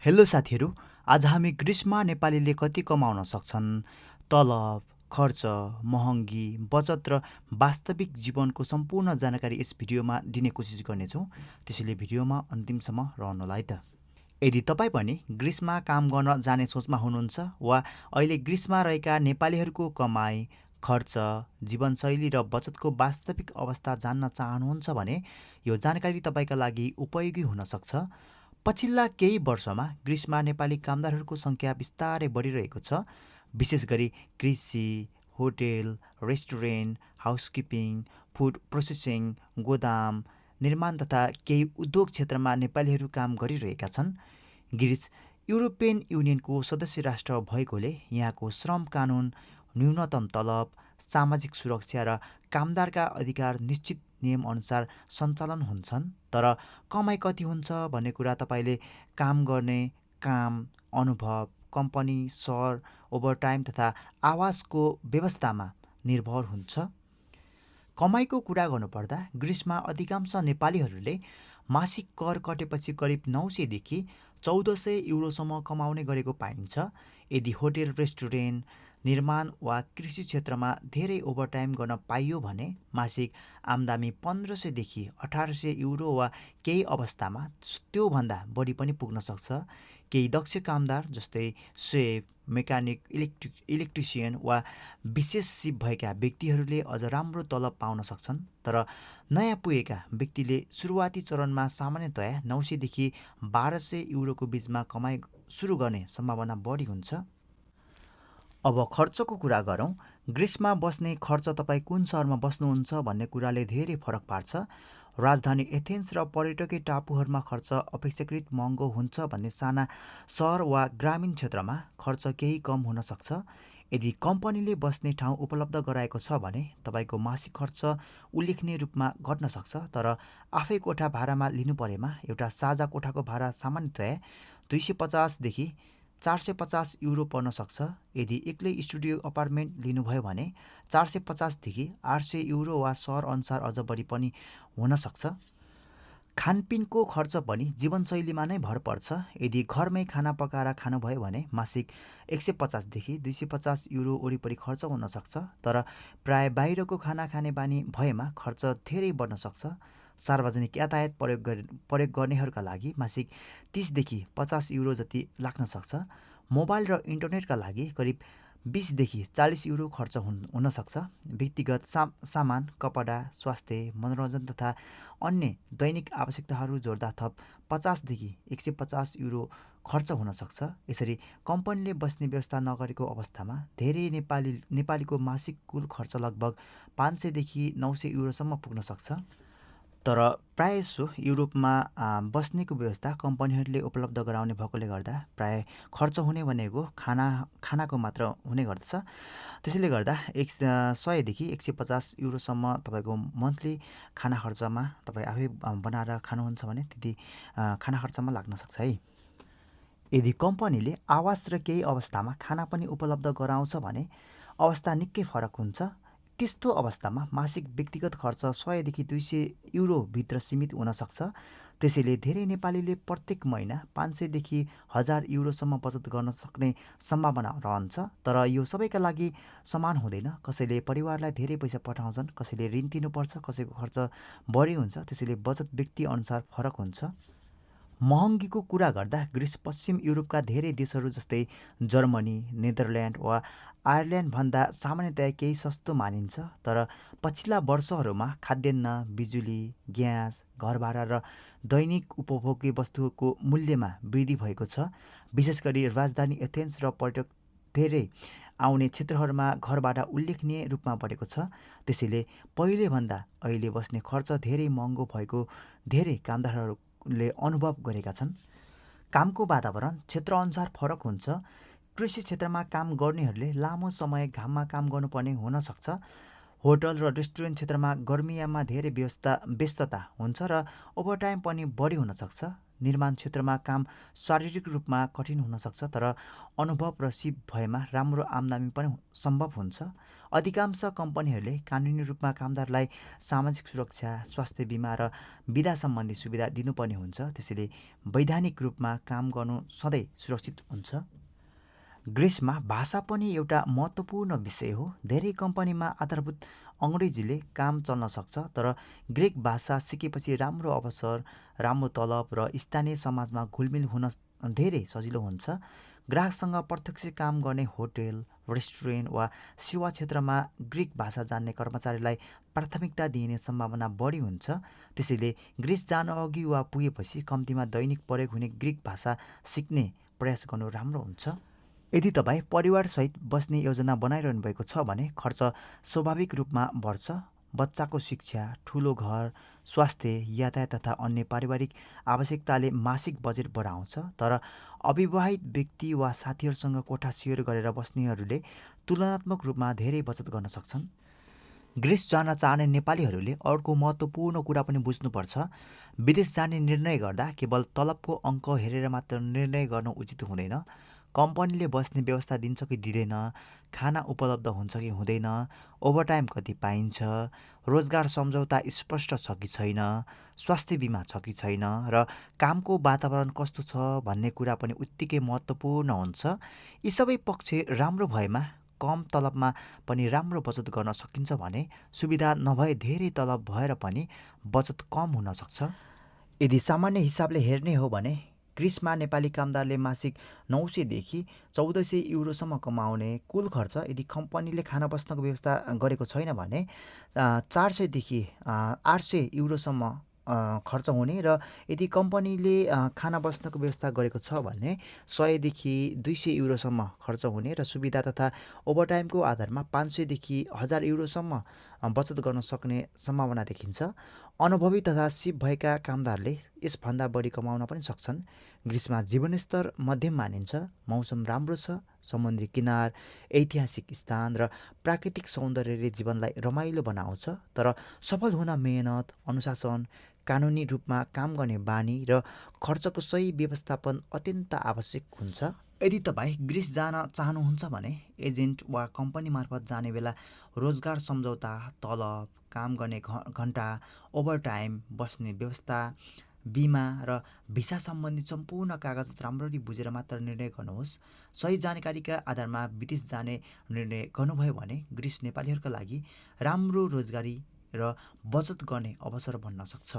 Hello साथीहरू, आज हामी ग्रीष्ममा नेपालीले कति कमाउन सक्छन्, तलब, खर्च, महँगी, बचत र वास्तविक जीवनको सम्पूर्ण जानकारी यस भिडियोमा दिने कोसिस गर्नेछौँ। त्यसैले भिडियोमा अन्तिमसम्म रहनुहोलाई त। यदि तपाईँ पनि ग्रीष्ममा काम गर्न जाने सोचमा हुनुहुन्छ वा अहिले ग्रीष्ममा रहेका नेपालीहरूको कमाई, खर्च, जीवनशैली र बचतको वास्तविक अवस्था जान्न चाहनुहुन्छ भने यो जानकारी तपाईँका लागि उपयोगी हुन सक्छ। पछिल्ला केही वर्षमा ग्रीष्ममा नेपाली कामदारहरूको सङ्ख्या बिस्तारै बढिरहेको छ। विशेष गरी कृषि, hotel, restaurant, housekeeping, food processing, गोदाम, निर्माण तथा केही उद्योग क्षेत्रमा नेपालीहरू काम गरिरहेका छन्। ग्रिस युरोपियन युनियनको सदस्य राष्ट्र भएकोले यहाँको श्रम कानुन, न्यूनतम तलब, सामाजिक सुरक्षा र कामदारका अधिकार निश्चित नियमअनुसार सञ्चालन हुन्छन्। तर कमाइ कति हुन्छ भन्ने कुरा तपाईँले काम गर्ने काम, अनुभव, कम्पनी, सहर, ओभरटाइम तथा आवासको व्यवस्थामा निर्भर हुन्छ। कमाइको कुरा गर्नुपर्दा ग्रीष्ममा अधिकांश नेपालीहरूले मासिक कर कटेपछि करिब 900 देखि 1400 युरोसम्म कमाउने गरेको पाइन्छ। यदि होटेल, रेस्टुरेन्ट, निर्माण वा कृषि क्षेत्रमा धेरै ओभरटाइम गर्न पाइयो भने मासिक आम्दानी 1500 देखि 1800 युरो वा केही अवस्थामा त्योभन्दा बढी पनि पुग्न सक्छ। केही दक्ष कामदार जस्तै सेफ, मेकानिक, इलेक्ट्रिसियन वा विशेष सिप भएका व्यक्तिहरूले अझ राम्रो तलब पाउन सक्छन्। तर नयाँ पुगेका व्यक्तिले सुरुवाती चरणमा सामान्यतया 900 देखि 1200 युरोको बिचमा कमाइ सुरु गर्ने सम्भावना बढी हुन्छ। अब खर्चको कुरा गरौँ। ग्रीष्ममा बस्ने खर्च तपाईँ कुन सहरमा बस्नुहुन्छ भन्ने कुराले धेरै फरक पार्छ। राजधानी एथेन्स र पर्यटकीय टापुहरूमा खर्च अपेक्षाकृत महँगो हुन्छ भने साना सहर वा ग्रामीण क्षेत्रमा खर्च केही कम हुन सक्छ। यदि कम्पनीले बस्ने ठाउँ उपलब्ध गराएको छ भने तपाईँको मासिक खर्च उल्लेखनीय रूपमा घट्न सक्छ। तर आफै कोठा भाडामा लिनु परेमा एउटा साझा कोठाको भाडा सामान्यतया 250 देखि 450 युरो पर्न सक्छ। यदि एक्लै स्टुडियो अपार्टमेन्ट लिनुभयो भने 450 देखि 800 युरो वा सहर अनुसार अझ बढी पनि हुन सक्छ। खानपिनको खर्च पनि जीवनशैलीमा नै भर पर्छ। यदि घरमै खाना पकाएर खानुभयो भने मासिक 150 देखि 250 युरो वरिपरि खर्च हुन सक्छ। तर प्राय बाहिरको खाना खाने बानी भएमा खर्च धेरै बढ्न सक्छ। सार्वजनिक यातायात प्रयोग गर्नेहरूका लागि मासिक 30 देखि 50 युरो जति लाग्न सक्छ। मोबाइल र इन्टरनेटका लागि करिब 20 देखि 40 युरो खर्च हुन सक्छ। व्यक्तिगत सामान, कपडा, स्वास्थ्य, मनोरञ्जन तथा अन्य दैनिक आवश्यकताहरू जोड्दा थप 50 देखि 150 युरो खर्च हुन सक्छ। यसरी कम्पनीले बस्ने व्यवस्था नगरेको अवस्थामा धेरै नेपालीको मासिक कुल खर्च लगभग 500 देखि 900 युरोसम्म पुग्न सक्छ। तर प्रायःजसो युरोपमा बस्नेको व्यवस्था कम्पनीहरूले उपलब्ध गराउने भएकोले गर्दा प्राय खर्च हुने भनेको खानाको मात्र हुने गर्दछ। त्यसैले गर्दा 100 देखि 150 युरोसम्म तपाईँको मन्थली खाना खर्चमा तपाईँ आफै बनाएर खानुहुन्छ भने त्यति खाना खर्चमा लाग्न सक्छ है। यदि कम्पनीले आवास र केही अवस्थामा खाना पनि उपलब्ध गराउँछ भने अवस्था निकै फरक हुन्छ। त्यस्तो अवस्थामा मासिक व्यक्तिगत खर्च 100 देखि 200 युरो भित्र सीमित हुन सक्छ। त्यसैले धेरै नेपालीले प्रत्येक महिना 500 देखि 1000 युरोसम्म बचत गर्न सक्ने सम्भावना रहन्छ। तर यो सबैका लागि समान हुँदैन। कसैले परिवारलाई धेरै पैसा पठाउँछन्, कसैले ऋण तिर्नुपर्छ, कसैको खर्च बढी हुन्छ। त्यसैले बचत व्यक्ति अनुसार फरक हुन्छ। महँगीको कुरा गर्दा ग्रिस पश्चिम युरोपका धेरै देशहरू जस्तै जर्मनी, नेदरल्यान्ड वा आयरल्यान्डभन्दा सामान्यतया केही सस्तो मानिन्छ। तर पछिल्ला वर्षहरूमा खाद्यान्न, बिजुली, ग्यास, घर भाडा र दैनिक उपभोग्य वस्तुको मूल्यमा वृद्धि भएको छ। विशेष गरी राजधानी एथेन्स र पर्यटक धेरै आउने क्षेत्रहरूमा घर भाडा उल्लेखनीय रूपमा बढेको छ। त्यसैले पहिलेभन्दा अहिले बस्ने खर्च धेरै महँगो भएको धेरै कामदारहरूले अनुभव गरेका छन्। कामको वातावरण क्षेत्रअनुसार फरक हुन्छ। कृषि क्षेत्रमा काम गर्नेहरूले लामो समय घाममा काम गर्नुपर्ने हुन सक्छ। होटल र रेस्टुरेन्ट क्षेत्रमा गर्मीयाममा धेरै व्यस्तता हुन्छ र ओभरटाइम पनि बढी हुन सक्छ। निर्माण क्षेत्रमा काम शारीरिक रूपमा कठिन हुन सक्छ, तर अनुभव र सिप भएमा राम्रो आम्दानी पनि सम्भव हुन्छ। अधिकांश कम्पनीहरूले कानुनी रूपमा कामदारलाई सामाजिक सुरक्षा, स्वास्थ्य बिमा र बिदा सम्बन्धी सुविधा दिनुपर्ने हुन्छ। त्यसैले वैधानिक रूपमा काम गर्नु सधैँ सुरक्षित हुन्छ। ग्रिसमा भाषा पनि एउटा महत्त्वपूर्ण विषय हो। धेरै कम्पनीमा आधारभूत अङ्ग्रेजीले काम चल्न सक्छ, तर ग्रिक भाषा सिकेपछि राम्रो अवसर, राम्रो तलब र स्थानीय समाजमा घुलमिल हुन धेरै सजिलो हुन्छ। ग्राहकसँग प्रत्यक्ष काम गर्ने होटल, रेस्टुरेन्ट वा सेवा क्षेत्रमा ग्रिक भाषा जान्ने कर्मचारीलाई प्राथमिकता दिइने सम्भावना बढी हुन्छ। त्यसैले ग्रिस जान अघि वा पुगेपछि कम्तीमा दैनिक प्रयोग हुने ग्रिक भाषा सिक्ने प्रयास गर्नु राम्रो हुन्छ। यदि तपाईँ परिवारसहित बस्ने योजना बनाइरहनु भएको छ भने खर्च स्वाभाविक रूपमा बढ्छ। बच्चाको शिक्षा, ठुलो घर, स्वास्थ्य, यातायात तथा अन्य पारिवारिक आवश्यकताले मासिक बजेट बढाउँछ। तर अविवाहित व्यक्ति वा साथीहरूसँग कोठा सेयर गरेर बस्नेहरूले तुलनात्मक रूपमा धेरै बचत गर्न सक्छन्। ग्रिस जान चाहने नेपालीहरूले अर्को महत्त्वपूर्ण कुरा पनि बुझ्नुपर्छ। विदेश जाने निर्णय गर्दा केवल तलबको अङ्क हेरेर मात्र निर्णय गर्नु उचित हुँदैन। कम्पनीले बस्ने व्यवस्था दिन्छ कि दिँदैन, खाना उपलब्ध हुन्छ कि हुँदैन, ओभरटाइम कति पाइन्छ, रोजगार सम्झौता स्पष्ट छ कि छैन, स्वास्थ्य बिमा छ कि छैन र कामको वातावरण कस्तो छ भन्ने कुरा पनि उत्तिकै महत्त्वपूर्ण हुन्छ। यी सबै पक्ष राम्रो भएमा कम तलबमा पनि राम्रो बचत गर्न सकिन्छ भने सुविधा नभए धेरै तलब भएर पनि बचत कम हुन सक्छ। यदि सामान्य हिसाबले हेर्ने हो भने ग्रिसमा नेपाली कामदारले मासिक 900 देखि 1400 युरोसम्म कमाउने। कुल खर्च यदि कम्पनीले खाना बस्नको व्यवस्था गरेको छैन भने 400 देखि 800 युरोसम्म खर्च हुने र यदि कम्पनीले खाना बस्नको व्यवस्था गरेको छ भने 100 देखि 200 युरोसम्म खर्च हुने र सुविधा तथा ओभरटाइमको आधारमा 500 देखि 1000 युरोसम्म बचत गर्न सक्ने सम्भावना देखिन्छ। अनुभवी तथा सिप भएका कामदारले यसभन्दा बढी कमाउन पनि सक्छन्। ग्रिसमा जीवनस्तर मध्यम मानिन्छ। मौसम राम्रो छ, समुद्री किनार, ऐतिहासिक स्थान र प्राकृतिक सौन्दर्यले जीवनलाई रमाइलो बनाउँछ। तर सफल हुन मेहनत, अनुशासन, कानुनी रूपमा काम गर्ने बानी र खर्चको सही व्यवस्थापन अत्यन्त आवश्यक हुन्छ। यदि तपाईँ ग्रिस जान चाहनुहुन्छ भने एजेन्ट वा कम्पनी मार्फत जाने बेला रोजगार सम्झौता, तलब, काम गर्ने घन्टा, ओभरटाइम, बस्ने व्यवस्था, बिमा र भिसा सम्बन्धी सम्पूर्ण कागजात राम्ररी बुझेर मात्र निर्णय गर्नुहोस्। सही जानकारीका आधारमा विदेश जाने निर्णय गर्नुभयो भने ग्रिस नेपालीहरूका लागि राम्रो रोजगारी र बचत गर्ने अवसर बन्न सक्छ।